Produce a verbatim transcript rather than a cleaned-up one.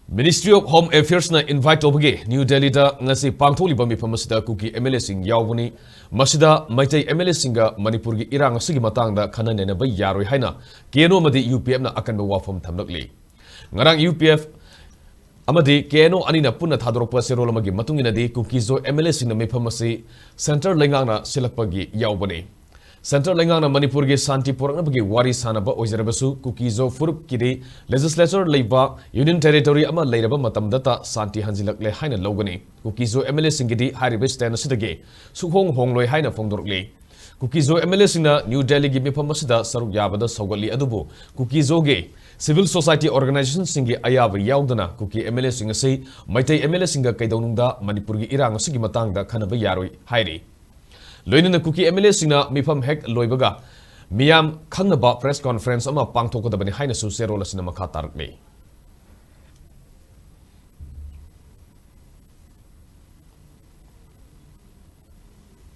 Ministry of Home Affairs ꯅ invite ꯇꯧꯕꯒꯤ New Delhi ꯗ ꯉꯁꯤ ꯄꯥꯡꯊꯣꯛꯂꯤꯕ ꯃꯤꯐꯝ ꯑꯁꯤꯗ ꯀꯨꯀꯤ M L A ꯁꯤꯡ ꯌꯥꯎꯕꯅꯤ꯫ ꯃꯁꯤꯗ ꯃꯩꯇꯩ M L A ꯁꯤꯡꯒ ꯃꯅꯤꯄꯨꯔꯒꯤ ꯏꯔꯥꯡ ꯑꯁꯤꯒꯤ ꯃꯇꯥꯡꯗ ꯈꯟꯅ ꯅꯩꯅꯕ ꯌꯥꯔꯣꯏ ꯍꯥꯏꯅ K N O ꯑꯃꯗꯤ U P F ꯅ ꯑꯀꯟꯕ ꯋꯥꯐꯝ ꯊꯝꯂꯛꯂꯤ꯫ ꯉꯔꯥꯡ U P F ꯑꯃꯗꯤ K N O ꯑꯅꯤꯅ ꯄꯨꯟꯅ ꯊꯥꯗꯣꯔꯛꯄ ꯆꯦꯔꯣꯜ ꯑꯃꯒꯤ ꯃꯇꯨꯡ ꯏꯟꯅꯗꯤ, ꯀꯨꯀꯤ-ꯖꯣ M L A ꯁꯤꯡꯅ ꯃꯤꯐꯝ ꯑꯁꯤ centre ꯂꯩꯉꯥꯛꯅ ꯁꯤꯜꯂꯛꯄꯒꯤ ꯌꯥꯎꯕꯅꯤ꯫ Centre ꯂꯩꯉꯥꯛꯅ ꯃꯅꯤꯄꯨꯔꯒꯤ ꯁꯥꯟꯇꯤ ꯄꯨꯔꯛꯅꯕꯒꯤ ꯋꯥꯔꯤ ꯁꯥꯅꯕ ꯑꯣꯏꯖꯔꯕꯁꯨ, ꯀꯨꯀꯤ-ꯖꯣ ꯐꯨꯔꯨꯞꯀꯤꯗꯤ legislature ꯂꯩꯕ union territory ꯑꯃ ꯂꯩꯔꯕ ꯃꯇꯝꯗꯇ ꯁꯥꯟꯇꯤ ꯍꯟꯖꯤꯜꯂꯛꯂꯦ ꯍꯥꯏꯅ ꯂꯧꯒꯅꯤ꯫ ꯀꯨꯀꯤ-ꯖꯣ M L A ꯁꯤꯡꯒꯤꯗꯤ ꯍꯥꯏꯔꯤꯕ stand ꯑꯁꯤꯗꯒꯤ ꯁꯨꯛꯍꯣꯡ ꯍꯣꯡꯂꯣꯏ ꯍꯥꯏꯅ ꯐꯣꯡꯗꯣꯔꯛꯂꯤ꯫ ꯀꯨꯀꯤ-ꯖꯣ M L A ꯁꯤꯡꯅ ꯅ꯭ꯌꯨ ꯗꯦꯜꯂꯤꯒꯤ ꯃꯤꯐꯝ ꯑꯁꯤꯗ ꯁꯔꯨꯛ ꯌꯥꯕꯗ ꯁꯧꯒꯠꯂꯤ, ꯑꯗꯨꯕꯨ ꯀꯨꯀꯤ-ꯖꯣꯒꯤ civil society organization ꯁꯤꯡꯒꯤ ꯑꯌꯥꯕ ꯌꯥꯎꯗꯅ ꯀꯨꯀꯤ M L A ꯁꯤꯡ ꯑꯁꯤ ꯃꯩꯇꯩ M L A ꯁꯤꯡꯒ ꯀꯩꯗꯧꯅꯨꯡꯗ ꯃꯅꯤꯄꯨꯔꯒꯤ ꯏꯔꯥꯡ ꯑꯁꯤꯒꯤ ꯃꯇꯥꯡꯗ ꯈꯟꯅꯕ ꯌꯥꯔꯣꯏ ꯍꯥꯏꯔꯤ꯫ ꯂꯣꯏꯅꯅ ꯀꯨꯀꯤ M L A ꯁꯤꯡꯅ ꯃꯤꯐꯝ ꯍꯦꯛ ꯂꯣꯏꯕꯒ ꯃꯤꯌꯥꯝ ꯈꯪꯅꯕ press conference ꯑꯃ ꯄꯥꯡꯊꯣꯛꯀꯗꯕꯅꯤ ꯍꯥꯏꯅꯁꯨ ꯆꯦꯔꯣꯜ ꯑꯁꯤꯅ ꯃꯈꯥ ꯇꯥꯔꯛꯂꯤ꯫